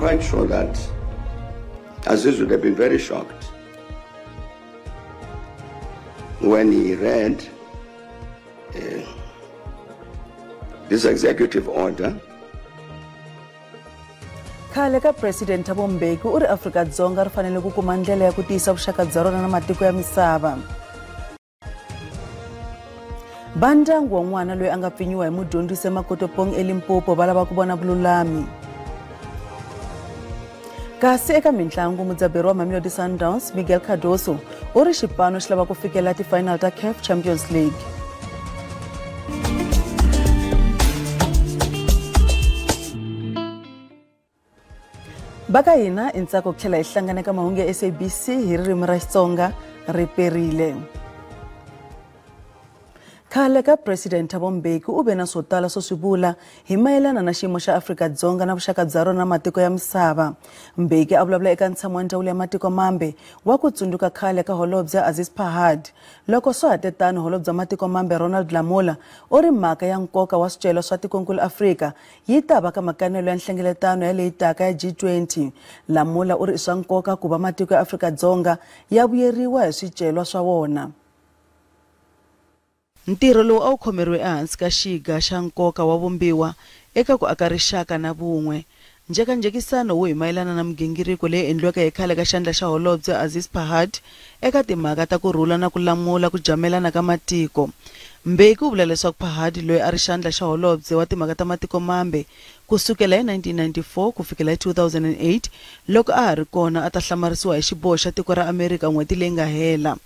quite sure that Aziz would have been very shocked when he read this executive order. Khale ka President Thabo Mbeki u ri Afrika-Dzonga ri fanele ku kuma ndlela ya ku tiyisa vuxaka bya rona na matiko ya misava. Va ndyangu wa n'wana loyi a nga pfinyiwa hi mudyondzisi eMakotopong eLimpopo va lava ku vona vululami. Kasi eka mitlangu, mudzaberi wa Mamelodi Sundowns Miguel Cardoso u ri xipano xi lava ku fikela ti-final ta CAF Champions League. Va ka hina i ntsako ku tlhela hi hlangana eka mahungu ya SABC hi ririmi ra Xitsonga ri perile. Khale ka President Thabo Mbeki u ve na swo tala swo swi vula hi mayelana na xiyimo xa Afrika-Dzonga na vuxaka bya rona na matiko ya misava. Mbeki a vulavula eka ntshamo wa ndzawulo ya matiko mambe wa ku tsundzuka khale ka holobye Aziz Pahad. Loko swa ha te tano, holobye wa matiko mambe Ronald Lamola u ri mhaka ya nkoka wa swicelwa swa tikonkulu Afrika yi ta va ka makanelo ya nhlengeletano ya leyi taka ya G20. Lamola u ri i swa nkoka ku va matiko ya Afrika-Dzonga ya vuyeriwa hi swicelwa swa wona. Ntirho lowu a wu khomeriwe ehansi ka xiga xa nkoka wa vumbiwa eka ku aka rixaka na vun'we. Njhekanjhekisano wu hi mayelana na migingiriko leyi endliweke hi khale ka xandla xa holobye Aziz Pahad eka timhaka ta ku rhula na ku lamula ku jamelana ka matiko. Mbeki u vula leswaku Pahad, loyi a ri xandla xa holobye wa timhaka ta matiko mambe ku sukela hi 1994 ku fikela hi 2008, loko a ha ri kona a ta hlamarisiwa hi xiboho xa tiko ra Amerika n'hweti leyi nga hela.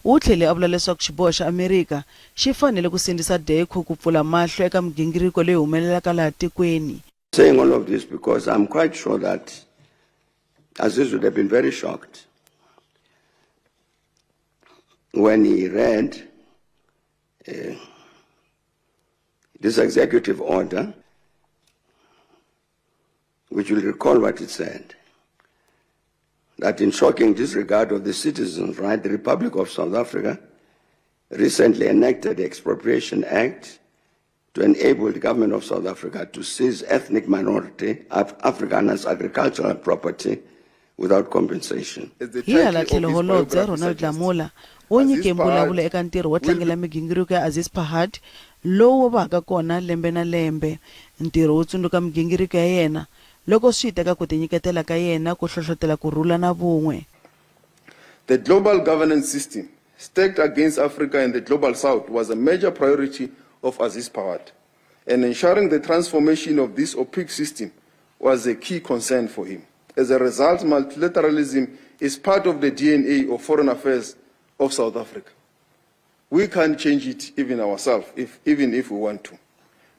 U tlhele a vula leswaku xiboho xa Amerika xi fanele ku sindzisa DECO ku pfula mahlo eka migingiriko leyi humelelaka laha tikweni. Saying all of this because I'm quite sure that Aziz would have been very shocked when he read this executive order, which you'll recall what it said, that in shocking disregard of the citizens' right, the Republic of South Africa recently enacted the Expropriation Act to enable the government of South Africa to seize ethnic minority Afrikaners' agricultural property without compensation. Hi hala tlhelo holobye Ronald Lamola u nyike mbulavulo eka ntirho wo tlangela migingiriko ya Aziz Pahad lowu vaka kona lembe na lembe. Ntirho wo tsundzuka migingiriko ya yena loko swi ta ka ku tinyiketela ka yena ku hlohlotela ku rhula na vun'we. The global governance system stacked against Africa and the global South was a major priority of Aziz Pahad, and ensuring the transformation of this opaque system was a key concern for him. As a result, multilateralism is part of the DNA of foreign affairs of South Africa. We can't change it even ourselves, even if we want to.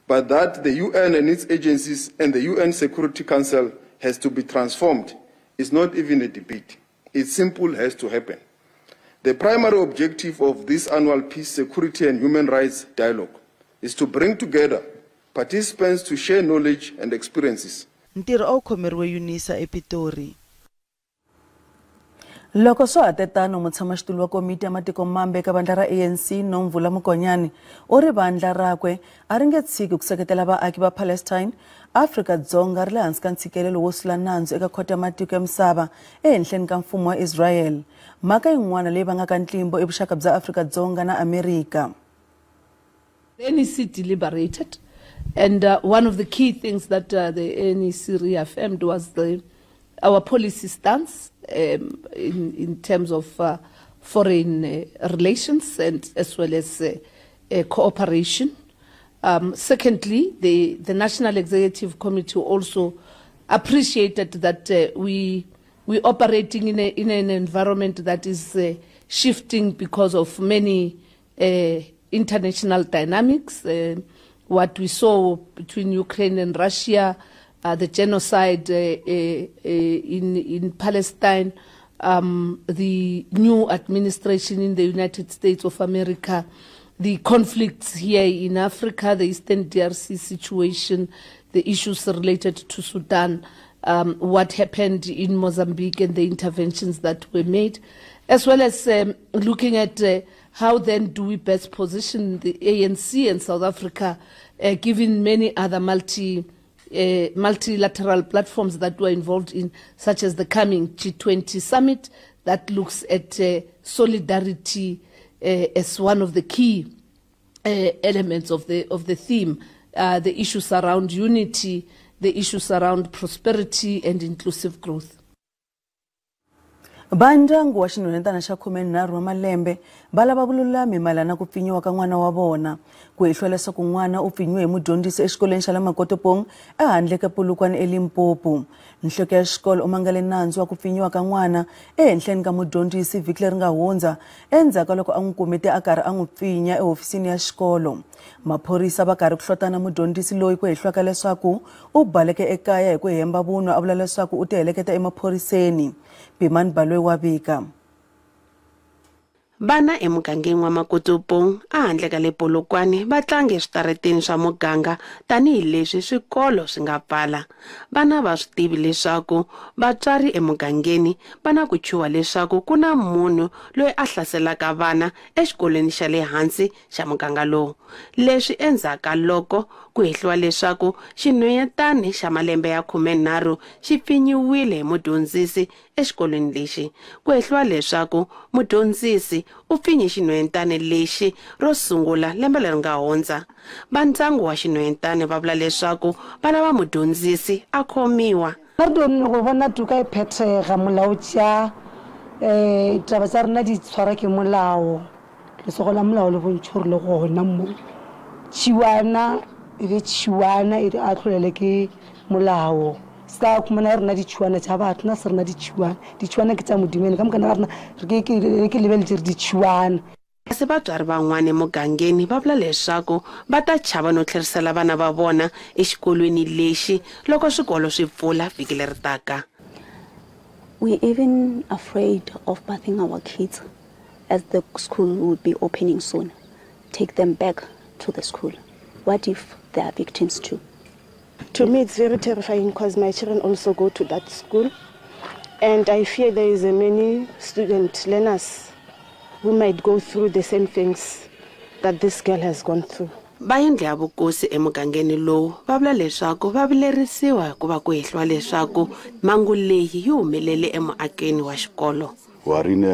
But that the UN and its agencies and the UN Security Council has to be transformed is not even a debate. It simple has to happen. The primary objective of this annual peace, security and human rights dialogue is to bring together participants to share knowledge and experiences. Ntirho a wu khomeriwe UNISA ePitori. Loko swa ha te tano, mutshamaxitulu wa komiti ya matiko mambe eka vandla ra ANC Nomvula Mokonyane u ri vandla rakwe a ri nge tshiki ku seketela vaaki va Palestine. Afrika-Dzonga ri le hansi ka ntshikelelo wo sula nandzu eka khoto ya matiko ya misava ehenhleni ka mfumo wa Israel. Mhaka yin'wana leyi vangaka ntlimbo i vuxaka bya Afrika-Dzonga na Amerika. The NEC deliberated, and one of the key things that the NEC reaffirmed was our policy stance in terms of foreign relations and as well as cooperation. Secondly, the National Executive Committee also appreciated that we're operating in an environment that is shifting because of many international dynamics. What we saw between Ukraine and Russia, the genocide in Palestine, the new administration in the United States of America, the conflicts here in Africa, the Eastern DRC situation, the issues related to Sudan, what happened in Mozambique and the interventions that were made, as well as looking at how then do we best position the ANC and South Africa, given many other multi multilateral platforms that we're involved in, such as the coming G20 summit that looks at solidarity as one of the key elements of the theme, the issues around unity, the issues around prosperity and inclusive growth. Vandyangu wa xinhwanyetana xa 13 wa malembe va lava vululami mayelana ku pfinyiwa ka n'wana wa vona. Ku hehliwa leswaku n'wana u pfinyiwe hi mudyondzisi exikolweni xa le Makotopong ehandle ka Polokwane eLimpopo. Nhloko ya xikolo u mangale nandzu wa ku pfinyiwa ka n'wana ehenhleni ka mudyondzisi vhiki leri nga hundza endzhaku ka loko a n'wi kumete a karhi a n'wi pfinya ehofisini ya xikolo. Maphorisa va karhi ku hlotana mudyondzisi loyi ku hehliwaka leswaku u baleke ekaya hi ku hemba vunwa a vula leswaku u tiheleketa emaphoriseni. Pimani Baloyi wa vika. Vana emugangeni wa Makotopong ehandle ka le Polokwane va tlange eswitarateni swa muganga tanihileswi swikolo swi nga pfala. Vana va swi tivi leswaku vatswari emugangeni va na ku chuha leswaku ku na munhu loyi a hlaselaka vana exikolweni xa le hansi xa muganga lowu. Leswi endzhaku ka loko ku hehliwa leswaku xinhwanyetana xa malembe ya 13 xi pfinyiwile hi mudyondzisi exikolweni lexi. Ku hehliwa leswaku mudyondzisi u pfinye xinhwanyetana lexi ro sungula lembe leri nga hundza. Vandyangu wa xinhwanyetana va vula leswaku va lava mudyondzisi a khomiwa. Go bona toka e phethega molao tša taba tsa rena di tshwara ke molao, letsogo la molao le bontšhe gore le gona mo tšhiwana e be tšhiwana e atlholele ke molao. Se ka khumana rena ditšhiwana tša batho na se rena ditšhiwana, ditšhiwana ke tša Modimo ene ka moka rena ke lebeletse re ditšhiwana. Kasi vatswari van'wana emugangeni va vula leswaku va ta chava no tlherisela vana va vona exikolweni lexi loko swikolo swi pfula vhiki leri taka. We even afraid of bathing our kids as the school will be opening soon. Take them back to the school. What if they are victims too? To me, it's very terrifying because my children also go to that school, and I fear there is a many student learners who might go through the same things that this girl has gone through. Va yindlu ya vukosi emugangeni lowu va vula leswaku va vilerisiwa hikuva ku hehliwa leswaku mhangu leyi yi humelele emuakeni wa xikolo. We are in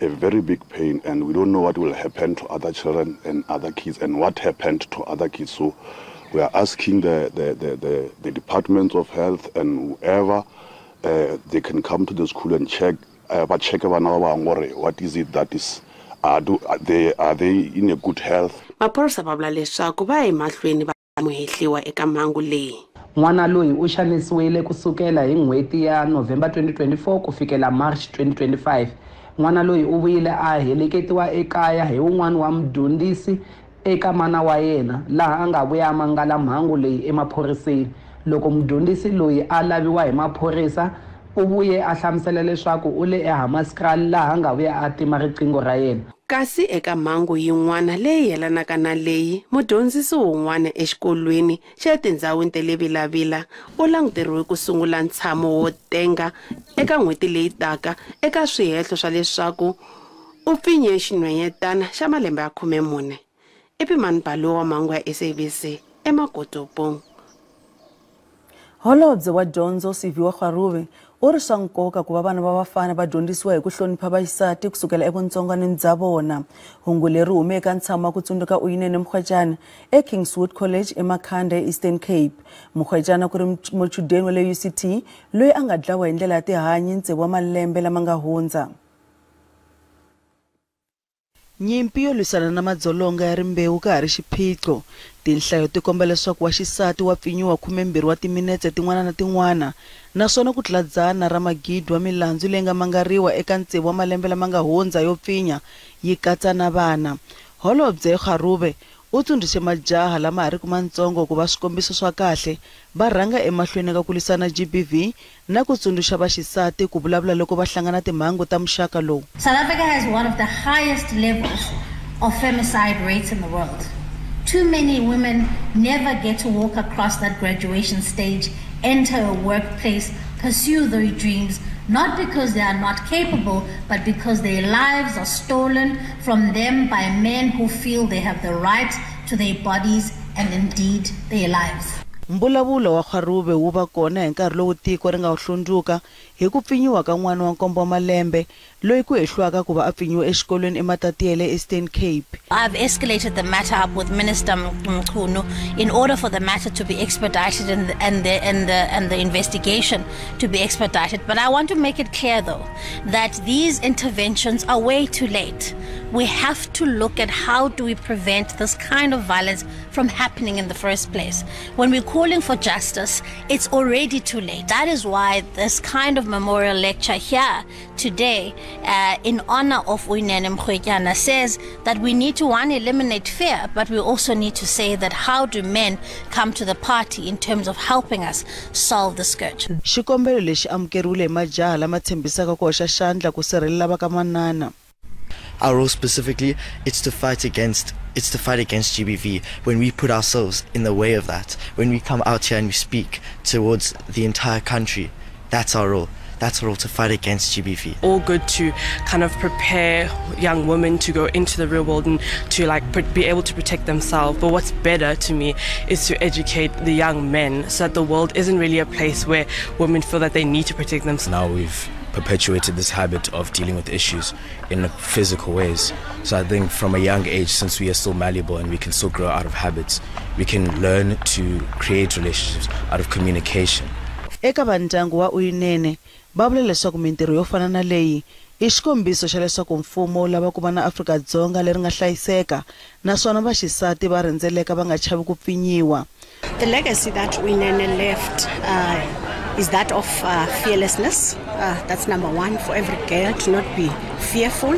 a very big pain, and we don't know what will happen to other children and other kids and what happened to other kids. So we are asking the departments of health and whoever they can come to the school and check. But check what is it that is, are they in a good health? Maphorisa va vula leswaku va emahlweni va muhehliwa eka mhangu leyi. N'wana loyi u xanisiwile kusukela hi n'hweti ya November 2024 ku fikela March 2025. N'wana loyi u vuyile a heleketiwa ekaya hi wun'wana wa mudyondzisi eka mana wa yena, laha a nga vuya a mangala mhangu leyi emaphoriseni. Loko mudyondzisi loyi a laviwa hi maphorisa, u vuye a hlamusela leswaku u le eHammanskraal laha a nga vuya a tima riqingho ra yena. Kasi eka mhangu yin'wana leyi yelanaka na leyi, mudyondzisi wun'wana exikolweni xa tindhawini ta le Vilavila u languteriwe ku sungula ntshamo wo tenga eka n'hweti leyi taka eka swihehlo swa leswaku u pfinye xinhwanyetana xa malembe ya 14. Epimani Baloyi wa mhangu ya SABC eMakotopong. Holobye wa dyondzo Siviwe Gwarube u ri swa nkoka ku va vana va vafana va dyondzisiwa hi ku hlonipha vaxisati kusukela evutsongwanini bya vona. Hungu leri hume eka ntshamo wa ku tsundzuka Uyinene Mrwetyana eKingswood College eMakhanda eEastern Cape. Mrwetyana ku ri muchudeni wa le UCT loyi a nga dlawa hi ndlela ya tihanyi tsevu wa malembe lama nga hundza. Nyimpi yo lwisana na madzolonga ya rimbewu ka ha ri xiphiqo. Tinhlayo ti komba leswaku wa xisati wa pfinyiwa 12 wa timinetse tin'wana na tin'wana, naswona ku tlula dzana ra magidi wa milandzu leyi nga mangariwa eka tsevu wa malembe lama nga hundza yo pfinya yi katsa na vana. Holobye Gwarube u tsundzuxe majaha lama ha riki matsongo ku va swikombiso swa kahle va rhanga emahlweni ka ku lwisana GBV na ku tsundzuxa vaxisati ku vulavula loko va hlangana timhangu ta muxaka lowu. South Africa has one of the highest levels of femicide rates in the world. Too many women never get to walk across that graduation stage, enter a workplace, pursue their dreams, not because they are not capable, but because their lives are stolen from them by men who feel they have the right to their bodies and indeed their lives. Mbulavulo wa Gwarube wu va kona hi nkarhi lowu tiko ri nga hlundzuka hi ku pfinyiwa ka n'wana wa nkombo wa malembe loyi ku hehliwaka ku va a pfinyiwe exikolweni eMatatiele Eastern Cape. I've escalated the matter up with Minister Mchunu in order for the matter to be expedited and the investigation to be expedited. But I want to make it clear though that these interventions are way too late. We have to look at how do we prevent this kind of violence from happening in the first place. When we're calling for justice, it's already too late. That is why this kind of memorial lecture here today in honor of Uyinene Mrwetyana says that we need to, one, eliminate fear, but we also need to say that how do men come to the party in terms of helping us solve the scourge. Xikombelo lexi amukeriwile hi majaha lama tshembisaka ku hoxa xandla ku sirhelela va ka manana. Our role specifically, it's to fight against GBV. When we put ourselves in the way of that, when we come out here and we speak towards the entire country, that's our role. That's our role, to fight against GBV. All good to kind of prepare young women to go into the real world and to like be able to protect themselves. But what's better to me is to educate the young men so that the world isn't really a place where women feel that they need to protect themselves. Now we've perpetuated this habit of dealing with issues in physical ways. So I think from a young age, since we are still malleable and we can still grow out of habits, we can learn to create relationships out of communication. Eka vandyangu wa Uyinene va vula leswaku mintirho yo fana na leyi i xikombiso xa leswaku mfumo wu lava ku va na Afrika-Dzonga leri nga hlayiseka naswona vaxisati va rhendzeleka va nga chavi ku pfinyiwa. The legacy that Uyinene left is that of fearlessness. That's number one, for every girl to not be fearful.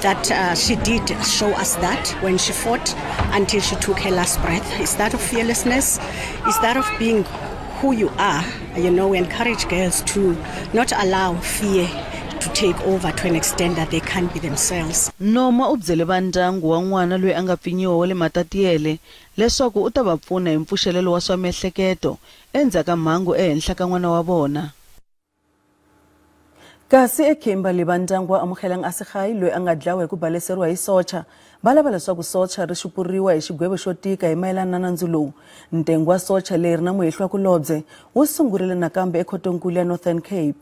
That she did show us that when she fought until she took her last breath. It's that of fearlessness. It's that of being who you are. You know, we encourage girls to not allow fear to take over to an extent that they can't be themselves. Noma u byele va ndyangu wa n'wana loyi a nga pfinyiwa wa le Matatiele leswaku u ta va pfuna hi mpfuxelelo wa swa miehleketo endzhaku ka mhangu ehenhla ka n'wana wa vona. Kasi eKimberley va ndyangu wa Amogelang Assegai loyi a nga dlawa hi ku baleseriwa hi socha va lava leswaku socha ri xupuriwa hi xigwevo xo tika hi mayelana na nandzu lowu. Ntengo wa socha leri na muhehliwakulobye wu sungurile nakambe ekhotonkulu ya Northern Cape.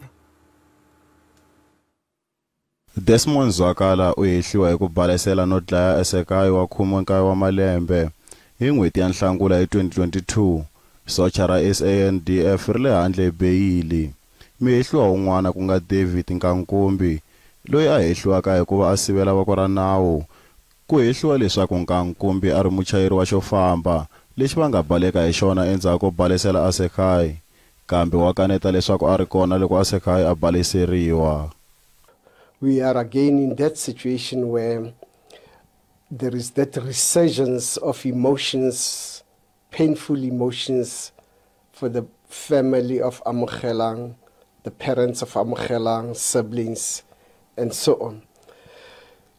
Desmond Zwakala u hehliwa hi ku balesela no dlaya Assegai wa 19 wa malembe hi n'hweti ya Nhlangula hi 2022. Socha ra SANDF ri le handle hi beyili. Muhehliwa un'wana ku nga David Nkankumbi loyi a hehliwaka hikuva a sivela voko ra nawu ku hehliwa leswaku Nkankumbi a ri muchayeri wa xo famba lexi va nga baleka hi xona endzhaku ko balesela Assegai, kambe wa kaneta leswaku a ri kona loko Assegai a baleseriwa. We are again in that situation where there is that resurgence of emotions, painful emotions for the family of Amogelang, the parents of Amogelang, siblings, and so on.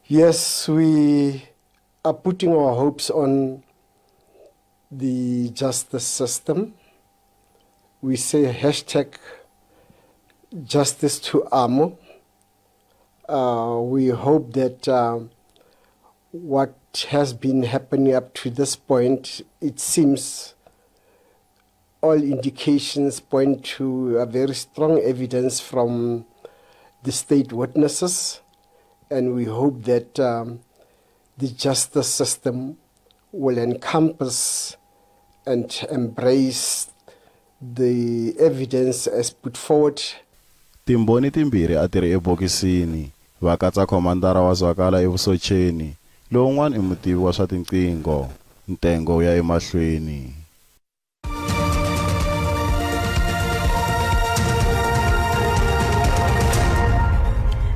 Yes, we are putting our hopes on the justice system. We say hashtag justice to Amo. We hope that what has been happening up to this point, it seems all indications point to a very strong evidence from the state witnesses, and we hope that the justice system will encompass and embrace the evidence as put forward. Timbhoni timbirhi a ti ri ebokisini, va katsa khomandara wa Zwakala evusocheni, lowun'wana i mutivi wa swa tinqingho. Ntengo wu ya emahlweni.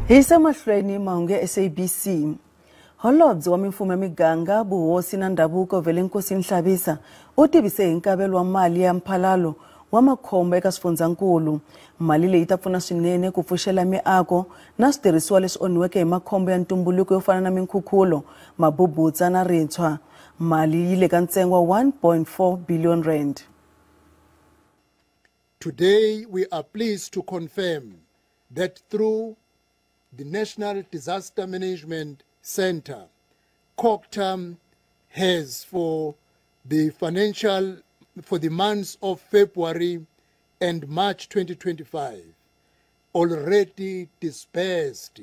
Hi se mahlweni mahungu ya SABC. Holobye wa mimfumo ya miganga, vuhosi na ndhavuko Velenkosini Hlabisa u tivise hi nkavelo wa mali ya mphalalo wa makhombo eka swifundzankulu. Mali leyi ta pfuna swinene ku pfuxela miako na switirhisiwa leswi onhiweke hi makhombo ya ntumbuluko yo fana na minkhukhulo, mabubutsa na rintshwa. Mali yi le ka ntsengo wa 1.4 billion rand. Today we are pleased to confirm that through the National Disaster Management Center, COGTA has for the financial for the months of February and March 2025, already disbursed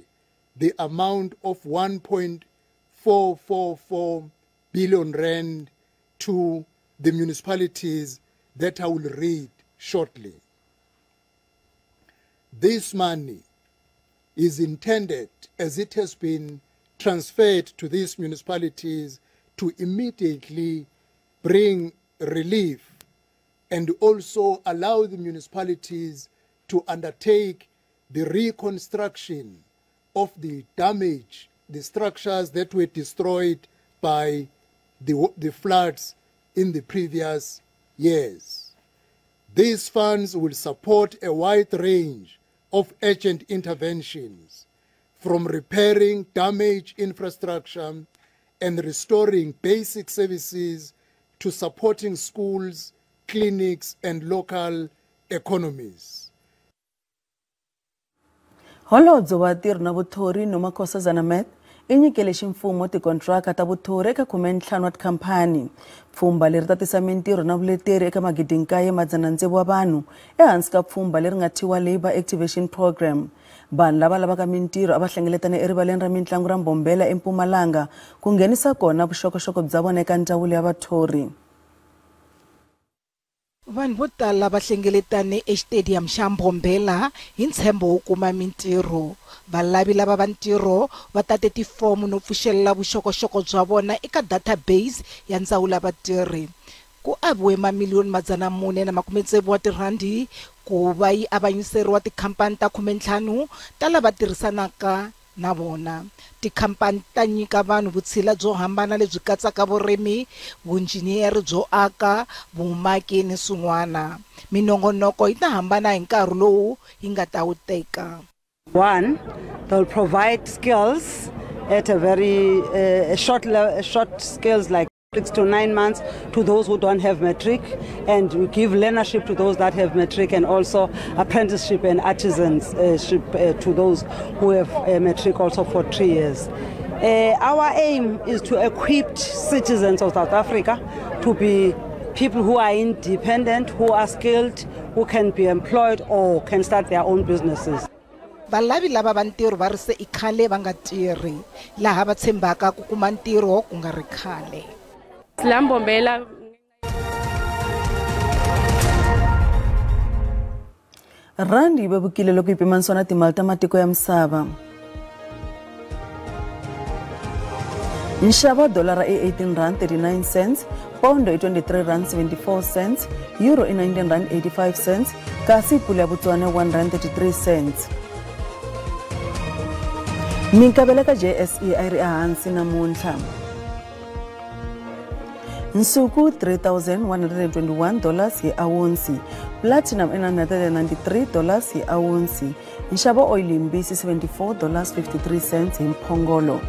the amount of 1.444 billion rand to the municipalities that I will read shortly. This money is intended, as it has been transferred to these municipalities, to immediately bring relief and also allow the municipalities to undertake the reconstruction of the damage, the structures that were destroyed by the floods in the previous years. These funds will support a wide range of urgent interventions, from repairing damaged infrastructure and restoring basic services to supporting schools, clinics, and local economies. Holobye wa Ntirho na Vuthori Nomakhosazana Meth i nyikele ximfumo tikontraka ta vuthori eka 15 wa tikhamphani. Pfhumba leri ta tisa mintirho na vuleteri eka 9,600 wa vanhu ehansi ka pfhumba leri nga thyiwa Labour Activation Program. Vanhu lava lavaka mintirho a va hlengeletane erivaleni ra mitlangu ra Mbombela eMpumalanga ku nghenisa kona vuxokoxoko bya vona eka ndzawulo ya vathori. Vanhu vo tala va hlengeletane exitediyamu xa Mbombela hi ntshembo wo kuma mintirho. Valavi lava va ntirho va tate tifomo no pfuxelela vuxokoxoko bya vona eka database ya ndzawulo ya vatirhi. Ku aviwe mamiliyoni 460 wa tirhandi ku va yi avanyiseriwa tikhampani ta 15 ta lava tirhisanaka na vona. Tikhampani ta nyika vanhu vutshila byo hambana lebyi katsaka vurimi, vunjhiniyere byo aka, vumaki ni swin'wana. Minongonoko yi ta hambana hi nkarhi lowu yi nga ta wu teka. One, they'll provide skills at a very short skills like 6 to 9 months to those who don't have matric, and we give learnership to those that have matric, and also apprenticeship and artisanship to those who have matric also for 3 years. Our aim is to equip citizens of South Africa to be people who are independent, who are skilled, who can be employed or can start their own businesses. Valavi lava va ntirho va ri se i khale va nga tirhi, laha va tshembaka ku kuma ntirho ku nga ri khale. Mbombela. Randi yi vevukile loko yi pimanisiwa na timali ta matiko ya misava. Nxavo wa dolara i R18.39, pondo i R23.74, euro i R19.85, kasi pula ya Botswana R1.33. Minkavelo ka JSE a yi ri ehansi namuntlha. Nsuku $3,121 hi awunsi, platinum i $993 hi awunsi, nxavo oyili yimbisi $74.53 hi mphongolo.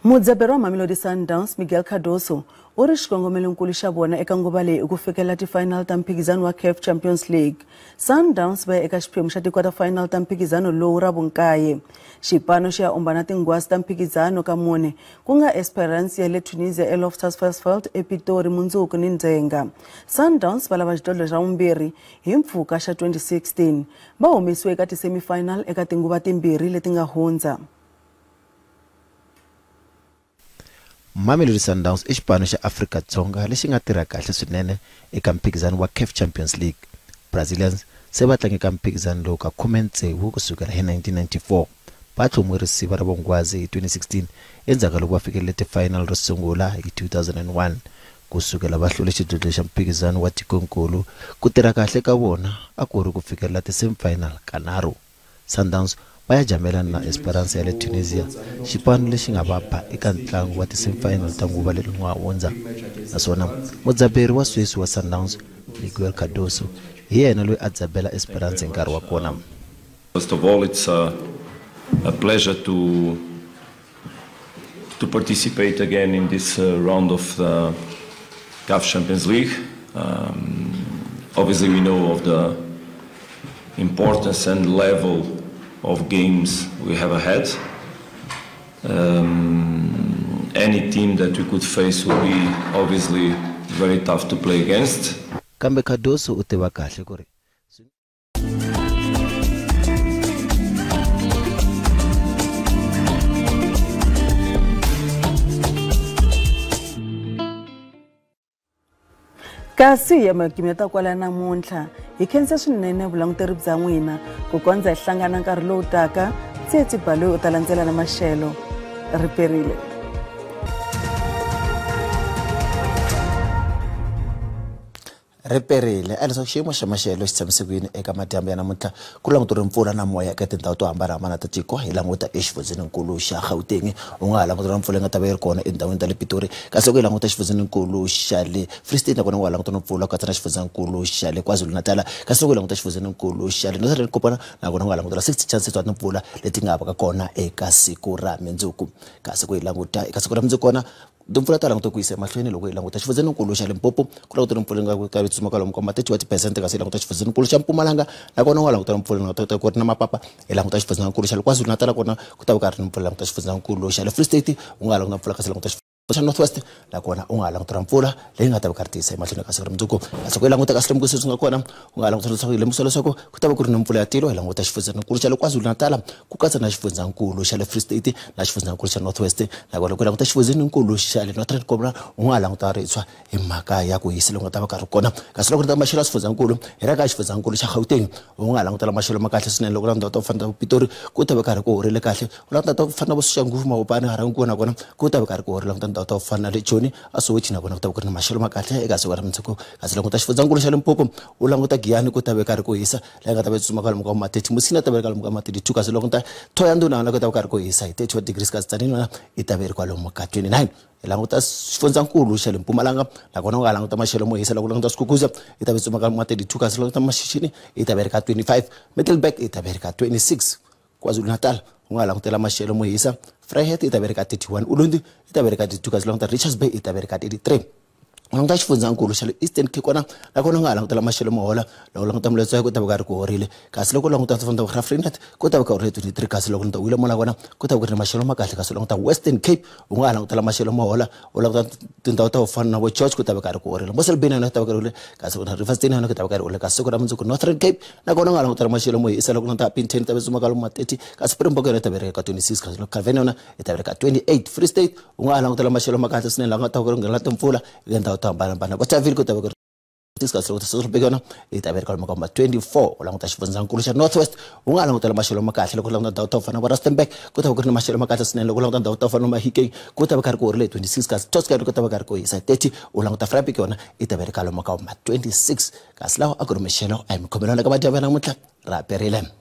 Mudzaberi wa Mamelodi Sundowns Miguel Cardoso u ri xikongomelonkulu xa vona eka nguva leyi i ku fikela ti-final ta mphikizano wa CAF Champions League. Sundowns va ya eka xiphemu xa ti-quarter final ta mphikizano lowu ra vunkaye. Xipano xi ya ombana tinghwazi ta mphikizano ka mune, ku nga Esperance ya le Tunisia eLoftus Versfeld ePitori mundzuku ni ndzhenga. Sundowns va lava xidlodlo xa vumbirhi hi mpfhuka xa 2016. Va humesiwe eka ti-semifinal eka tinguva timbirhi leti nga hundza. Mamelodi Sundowns i xipano xa Afrika-Dzonga lexi nga tirha kahle swinene eka mphikizano wa CAF Champions League. Brazilians se va tlange ka mphikizano lowu ka 16 kusukela hi 1994. Va tlhomiwe risiva ra vunghwazi hi 2016 endzhaku ka loko va fikelele ti-final ro sungula hi 2001. Kusukela va hlule xidlodlo xa mphikizano wa tikonkulu, ku tirha kahle ka vona a ku ri ku fikelela ti-semifinal kanharhu. Sundowns va ya jamelana na Esperance ya le Tunisia, xipano lexi nga va ba eka ntlangu wa ti-semifinal ta nguva leyi nga hundza. Naswona mudzaberi wa sweswi wa Sundowns, Miguel Cardoso, hi yena loyi a dzabela Esperance hi nkarhi wa kona. First of all, it's a pleasure to participate again in this round of the CAF Champions League. Obviously, we know of the importance and level of games we have ahead. Any team that we could face will be obviously very tough to play against. Kambe Cardoso u tiva kahle ku ri kasi ya magimeta kwala namuntlha hi khensa swinene vulanguteri bya n'wina ku kondza hi hlangana nkarhi lowu taka Tsietsi Baloyi u ta landzela na maxelo riperile. Riperile a leswaku xiyimo xa maxelo xi tshamise ku yini eka madyambu ya namuntlha ku languteriwe mpfula na moya eka tindhawu to hambanahambana ta tiko hi languta exifundzheninkulu xa Gauteng u nga ha langutela mpfula yi nga ta va yi ri kona etindhawini ta le Pitori kasi loko hi languta xifundzheninkulu xa le Free State nakona u nga ha langutela mpfula ku katsa na xifundzhankulu xa le KwaZulu-Natal kasi loko hi languta xifundzheninkulu xa le Northern Limpopo nakona u nga langutela 60 chances ta timpfula leti nga vaka kona eka siku ra mundzuku kasi ku hi languta eka siku ra mundzuku kona timpfula ta languta ku yisa emahlweni loko hi languta xifundzheninkulu xa Limpopo ku langutela mpfula yi nga ka tsutsuma kwalomu ka ma 31% kasi hi languta xifundzheninkulu xa Mpumalanga nakona u nga langutela mpfula yi nga ta ku ri na mapapa hi languta xifundzheninkulu xa le KwaZulu-Natal kona ku ta va ka ri ni mpfula languta xifundzheninkulu xa le Free State u nga languta mpfula kasi languta xa North West nakona u nga langutela mpfula leyi nga ta va karhi tiyisa emahlweni ka siku ra mundzuku kasi ku languta ka swilemukiso leswi nga kona u nga languta leswaku hi lemukisa leswaku ku ta va ku ri ni mpfula ya tilo hi languta xifundzheninkulu xa le KwaZulu-Natal ku katsa na xifundzhankulu xa le Free State na xifundzhankulu xa North West nakona ku languta xifundzheninkulu xa le Northern Limpopo u nga languta ritshwa hi mhaka ya ku hisa loku nga ta va karhi kona kasi loko ri ta maxelo ya xifundzhankulu hi ra ka xifundzhankulu xa Gauteng u nga langutela maxelo ma kahle swinene loko languta to fana na Pitori ku ta va karhi ku horile kahle u languta to fana na vo Soshanguve Mabopane Ga-Rankuwa nakona ku ta va karhi ku horile languta ndhawu ta fana na le Joni a Soweto nakona ku ta va ku ri na maxelo ma kahle eka siku ra mundzuku kasi languta xifundzhankulu xa Limpopo u languta Giyani ku ta va karhi ku hisa laha nga ta va tsutsuma kwalomu ka ma 30 Musina ta va kwalomu ka ma 32 kasi languta Thohoyandou na ku ta va karhi ku hisa hi 31 degrees kasi Tzaneen yona yi ta va yi ri kwalomu ka 29 hi languta xifundzhankulu xa le Mpumalanga nakona u nga languta maxelo mo hisa loko languta Skukuza yi ta va tsutsuma kwalomu ka 32 kasi languta Mashishini yi ta va yi ri ka 25 Middelburg yi ta va yi ri ka 26 KwaZulu-Natal u nga langutela maxelo mo hisa Vryheid yi ta va ri ka 31 Ulundi yi ta va ri ka 32 kasi languta Richards Bay yi ta va ri ka 33 u languta xifundzhankulu xa le Eastern Cape kona nakona u nga ha langutela maxelo mo hola loko languta Moletswa ku ta va ka ri ku horile kasi loko languta Graaff-Reinet ku ta va ka ri 23 kasi loko languta Willowmore nakona ku ta va ku ri na maxelo ma kahle kasi languta Western Cape u nga ha langutela maxelo mo hola u languta tindhawu ta ku fana na vo George ku ta va ka ri ku horile Mossel Bay na yona ku ta va ka ri horile kasi na Riverstone na yona ku ta va ka ri horile kasi siku ra mundzuku Northern Cape nakona u nga ha langutela maxelo mo hisa loko languta Upington ta va tsuma kwalomu ma 30 kasi Springbok yona yi ta va ri ka 26 kasi loko Calvin yona yi ta va ri ka 28 Free State u nga ha langutela maxelo ma kahle swinene laha nga ta ku ri nghena timpfula eka ndhawu to hambanahambana Bothaville ku ta va ku ri kasi loko Sasolburg yona yi ta va ri kwalomu ka ma 24 u languta xifundzhankulu xa North West u nga langutela maxelo ma kahle loko u languta ndhawu ta ku fana na Rustenburg ku ta va ku ri na maxelo ma kahle swinene loko u languta ndhawu ta ku fana na Mahikeng ku ta va karhi ku horile 26 kasi Toscan ku ta va karhi ku hisa 30 u languta Vryburg yona yi ta va ri kwalomu ka ma 26 kasi lawa a ku ri maxelo a hi mikhomelana ka madyambu ya namuntlha ra perile.